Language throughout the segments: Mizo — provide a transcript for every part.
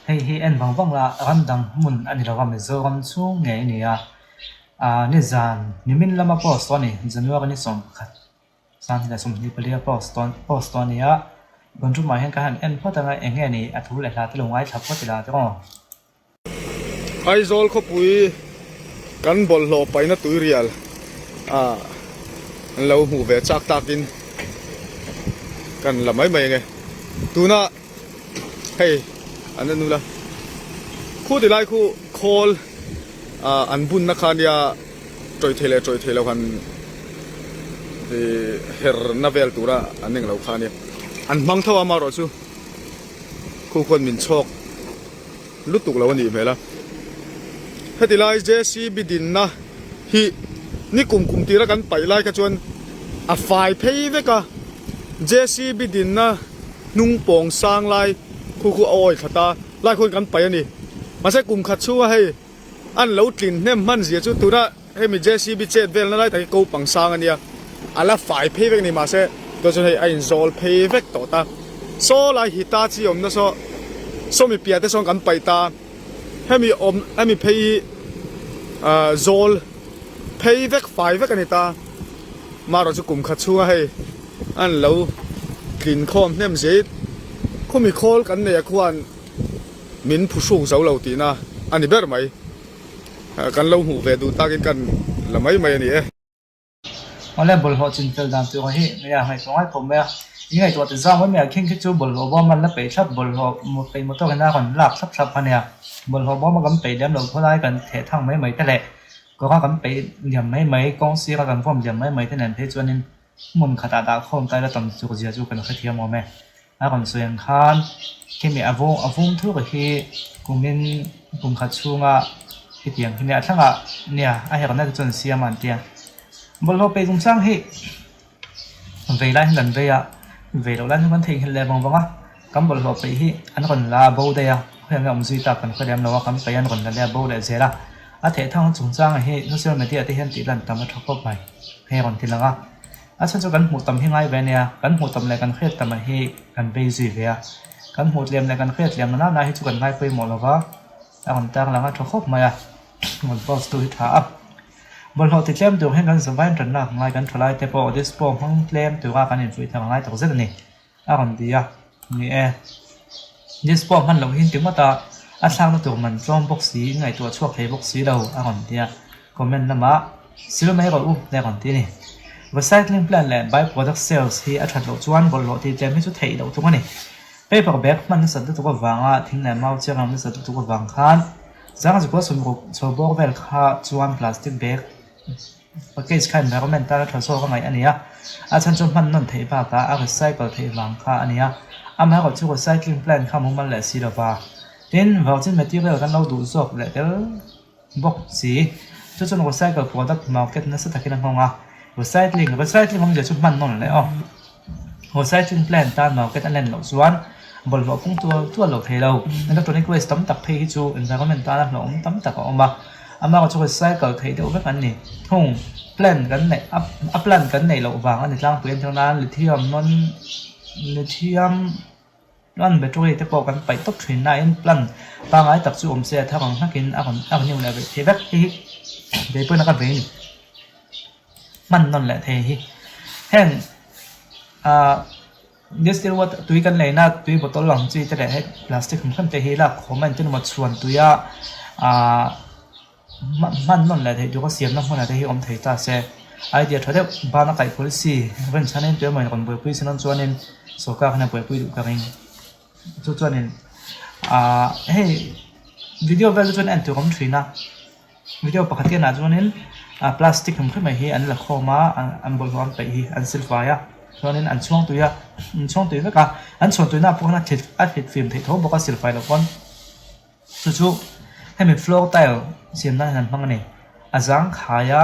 Hei hi en vang vang la ram dang hmun a ni lo va Mizoram chhung ngei a ni a, ah nizan nimin lama post tawh a ni January ni 11 2024 a post tawh post tawh a ni a, tun tumah hian ka han en phawt anga eng nge ni a thu leh hla te lo ngaithla phawt ila tiraw. Aizawl khawpui kan bawlhhlawh paihna tuirial ah an lo hmuh ve chak takin kan la mai mai ange tuna hei an en ula khu ti lai khu khawl ah an bunna kha ania tawih thei leh tawih thei lo han ih her na vel tura an englo kha ania an hmang tho a amaherawhchu khu khuan min chhawk. lutuk lo a nih hmel a. Heti lai JCB dinna hi ni kum kum tira kan paih lai kha chuan a fai phei vek a, JCB dinna hnung pawng sang lai khu khu a awi thla ta lai khuan kan paih a ni. Mahse kum khat chhunga hei an lo tlin hnem hman zia chu tuna Hemi JCB chet velna lai tak hi ko pang sang a nia, a la fai phei vek a ni mahse tawh chuan hei a inzawl phei vek tawh ta. Saw lai Hitachi awmna saw saw mi piah te sawn kan paih ta, hemi awm hemi phei hi ah zawl phei vek fai vek a ni ta. Marawh chu kum khat chhunga hei an lo tlin khawm hnem zia hi khumi khawl kan neih ah khuan min phuhruk zo lo tihna a ni ber mai. Kan lo hmuh ve duh takin kan la mai mai a ni e. Awle bawlhhlawh chin fel dan tur hi nia ngaihtuah ngai khawp mai a, i ngaihtuah ti zang mai mai a khing khi chu bawlhhlawh bawm an la peih thlap bawlhhlawh peih motor in a rawn lak thlap thlap a nia, bawlhhlawh bawm a kan peih lem lo khawlai kan theh thang mai mai te leh kawng a kan peih liam mai mai kawng sir a kan vawm liam mai mai te nen phei chuanin hmun khatah dah khawm ta ila tam chuk zia chu kan hrethiam awm e. A rawn sawi ang khan khimi a vawng a vum thur hi kumin kum khat chhunga hetiang hi nia a thlangah nia a herna te chuan siam a an tia. Bawlhhlawh peih chung chang hi vei lai hian kan vei a, vei loh lai hian kan theihnghilh leh vang vang a, kan bawlhhlawh peih hi an rawn la a bo daih a, khawiah nge awm zui tak kan hre lem lo a, kan peih an rawn la leh a bo leh zel a, a theh thang chung chang hi social media te hian tih lan tam a tha khawp mai hei a rawn ti lang a. A chhan chu kan hmuh tam hi ngai ve ania, kan hmuh tam leh kan hriat tam ah hi kan vei zui ve a, kan hmuh tlem leh kan hriat tlem nana hi chu kan ngai pawimawh lo va, a rawn tang lang a tha khawp mai a, rawn post tu hi tha a. Bawlhhlawh ti tlem tur hian kan zavai in tanna ngai kan tha lai te pawh dispo hmang tlem tura kan infuih thar a ngai takzet a ni. A rawn ti a, ni e, dispo hman loh hi ti ngawt a, a thlakna tur man tlawm bawk si, ngaihtuah chhuak thei bawk si lo a rawn ti a, comment lamah sil mai rawh u le a rawn ti a ni. Recycling plant leh by product sales hi a that loh chuan bawlhhlawh tih tlem hi chu theih loh tluk a ni. Paper bag hman nasat lutuk avanga thing leh mau chiang ram nasat lutuk avang khan zanga zukua sawmruk chho bawr vel kha chuan plastic bag Package kha environment tana tha zawk a ngaih a ni a, a chhan chu hman nawn theih bakah a recycle theih vang kha a ni a, amaherawh chu recycling plant kha mumal leh si lova. Tin, virgin material kan lo duh zawk leh tel bawk si. Chu chuan recycle product market nasa takin a nghawng a, recycling, recycling awmzia chu hman nawn leh aw. Recycling plant tan market a len loh chuan bawlhhlawh pung tual tual lo thei lo. Electronic waste tam tak phei hi chu environment tana hlauhawm tam tak a awm a, amaherawhchu chu recycle theih deuh vek an ni. Thung, plant kan neih a plant kan neih loh vang a ni tlangpui an theuh nan lithium non lithium plant battery te pawh kan paih tawp thin nain plant pangngai tak chu awm se a thar ang hnakin a rawn a renew leh theih vek hei hi keipawhin a ka vei a ni. Hman nawn leh thei hi heng ah distilled water tui kan leina tui bottle ang chi te leh hei plastic hrim hrim te hi lak khawm a engtin emaw chhuan tuia ah hman nawn leh theih tur a siamna hmunah te hi awm thei ta se idea tha deuh bana kaih policy rinchhanin tuemaw in rawn buaipui se nawn chuanin sawrkar hian a buaipui duh ka ring chu chuanin ah hei video vel te chuan en tur awm thin a. Video pakhat hian ah chuanin ah plastic hrim hrim mai hi an la khawm a an bawlhhlawh an peih hi an sil fai a chuanin an chhuang tui a an chhuang tui vek a an chhuan tuina ah pawh hian a thlit a thlit fim theih tho bawk a sil fai loh pawn chu chu hemi floor tile siam nan hian an hmang a ni a zang khai a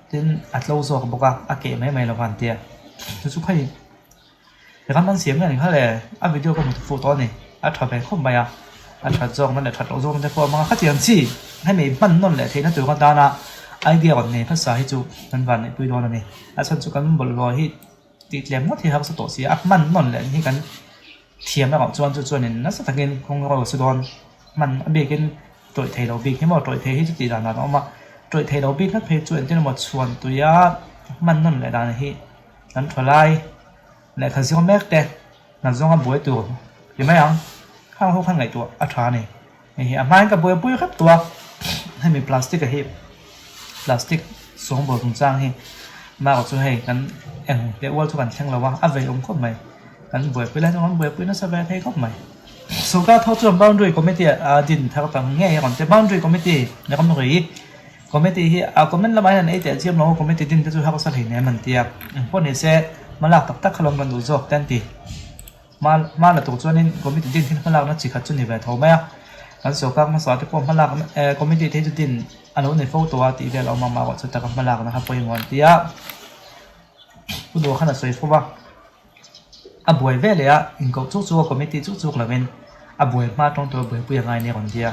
tin a tlo zawk bawk a a keh mai mai lo va an tia chu chu khawi Ram an siam nge ni kha le a video ka hmu fuh tawh a ni a tha ve khawp mai a a that zawk na leh that loh zawk na te pawh a hmang a khatiang chi hemi hman nawn leh theihna tur atana idea rawn nei hmasa hi chu kan van neihpui dawn a ni a chhan chu kan bawlhhlawh hi tih tlem ngawt hi harsa tawh si a a hman nawn leh hi kan thiam erawh chuan chu chuanin nasa takin kawng ro a su dawn. Hman a bikin tawih thei lo bik hi maw tawih thei hi chu tih dan dan a awm a, tawih thei lo bik hlek phei chu engtin emaw chhuan tuia hman nawn leh dan hi kan tha lai lehkha zir mek te hna zawnga buai tur ti mai ang khang ho khan ngaihtuah a tha a ni. Hei hi a hmain ka buaipui hrep tawh a, hemi plastic a hi plastic sawngbawl chungchang hi bakah chu hei kan eng teh ual chu kan thleng lo a, a vei awm khawp mai kan buaipui lai chuan kan buaipui nasa ve thei khawp mai. Sorkar thawk chuan boundary committee a din thar tak ngei a rawn ti. Boundary committee ni ram ri committee hi a comment lamah hian an ei teh chiam lo a, committee din te chu harsa hleinem an ti a, engpawh ni se hmalak tak tak kha lawm kan duh zawk te an ti. Hma hma la tur chuanin committee din hi hmalakna chi khat chu ni ve tho mai a, kan sorkar hmasa te pawh hmalakna eh committee te hi chu din a lo ni fo tawh a tih vel a awm ang mah erawh chu taka hmalakna kha pawimawh an ti a, Pu Duha khan a sawi fo va, a buai ve leh a inkoh chuk chuk a committee chuk chuk lovin a buai hma tawng tur a buaipui a ngai nia rawn ti a,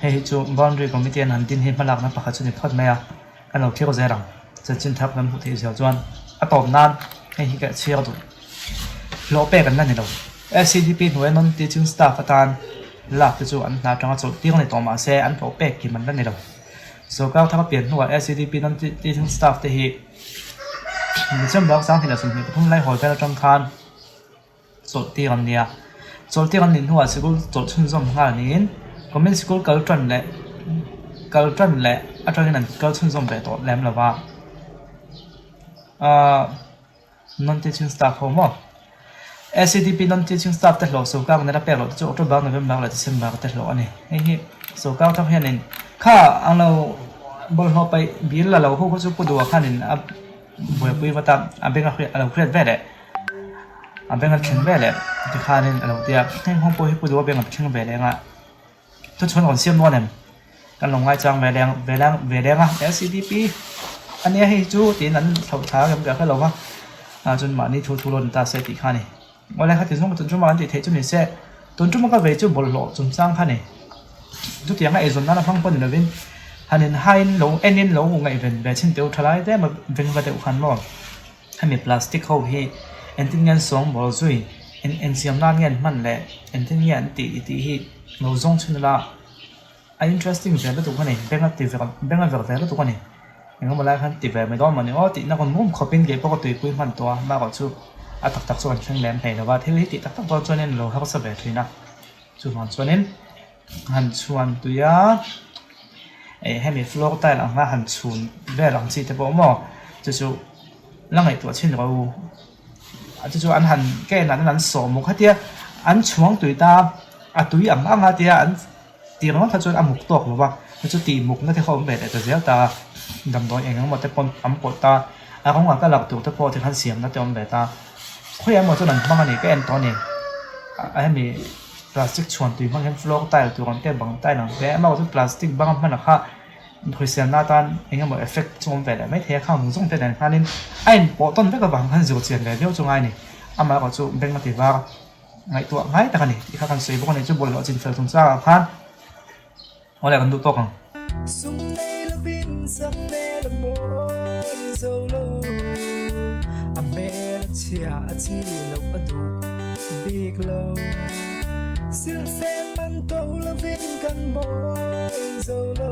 hei hi chu boundary committee an han din hi hmalakna pakhat chu ni phawt mai a, kan lo thlir zel ang. Chanchin thar kan hmuh theih zel chuan a tawp nan hei hi ka chhiar duh. Hlawh pek an la ni lo. SCDP hnuai non teaching staff atan lak te chu an hna atanga chawlh tir a ni tawh mahse an hlawh pek kim an la ni lo. Sorkar thar pian hnuah SCDP non teaching staff te hi December 2023 lai hawl vel atang khan chawlh tir an ni a. Chawlh tir an nih hnuah sikul chawlh chhunzawm nghal niin Government sikul kal tan leh kal tan leh atangin an kal chhunzawm ve tawh lem lo va. Ahh non teaching staff ho maw? SEDP non teaching staff te hlawh sorkar nena pek loh te chu October, November leh December te hlawh a ni. Hei hi sorkar thar hianin kha ang lo bawlhhlawh paih bil la lo ho kha chu Pu Duha khanin a buaipui vat a, a beng a hriat a lo hriat ve leh a beng a thleng ve leh tikhanin a lo ti a, heng ho pawh hi Pu Duha beng a thleng ve leng a, thuchhawn rawn siam dawn em? Kan lo ngaichang ve leng ve leng ve leng a, LCDP a nia hei chu tiin an thlauh thla a kem ka hre lo va, ah chuan mahni thu thu lo ni ta se tih kha a ni. Awle khati zawng tun ṭuma kan tih theih chu ni se, tun ṭuma ka vei chu bawlhhlawh chungchang kha ni. Chutianga eizawn nana hmang pawh ni lovin han inhaiin lo enin lo ngaihven ve chhin teuh ṭha lai tlem a veng va deuh khan maw. Hemi plastic ho hi engtin nge an sawngbawl zui, eng eng siam nan nge an hman leh engtin nge an tih tih hi lo zawng chhin ila a interesting ve lutuk a ni, beng a ti ver beng a ver ve lutuk a ni. Engemaw lai khan ti ve mai dawn mawni aw tihna rawn mum khawpin kei pawh ka tuipui hman tawh a, amaherawh chu a tak tak chu kan thleng lem hlei lo va, thil hi tih tak tak dawn chuanin a lo harsa ve thin a, chuvang chuanin han chhuan tui a, eh hemi floor tile ang a han chhun vel ang chi te pawh maw chu chu la ngaihtuah chhin rawh u. Chu chu an han ka en ah chuan an sawm bawk khatia an chhuang tui ta a tui ang ang a tia an tir ngawt kha chuan a muk tawk lo va chu chu tih mukna te kha a awm ve leh ta zel ta a damdawi eng emaw te pawn an pawlh ta a rawng ka lak tur te pawh tikhan siamna te a awm ve ta khawiah emaw chuan an hmang a ni ka en tawh a ni a hemi plastic chhuan tui hmang hian floor tile tur ang te bang tile ang te amaherawhchu plastic bang a hman ang kha. Hrisel na atan eng emaw effect chu awm ve leh mai thei a, khang zawng te nen khanin a inpawh tawn vek avang khan zir chian ve viau chu ngai a ni. Amaherawh chu beng a ti var ngaihtuah ngai tak a ni tih kha kan sawi bawk a ni. Chu bawlhhlawh chin fel chungchangah khan awle kan duh tawk ang. Sum nei lovin sak hmel a mawi zo lo, a hmel a chhia a chi loh a duh bik lo. Silhfen man to lovin kan mawi zo lo.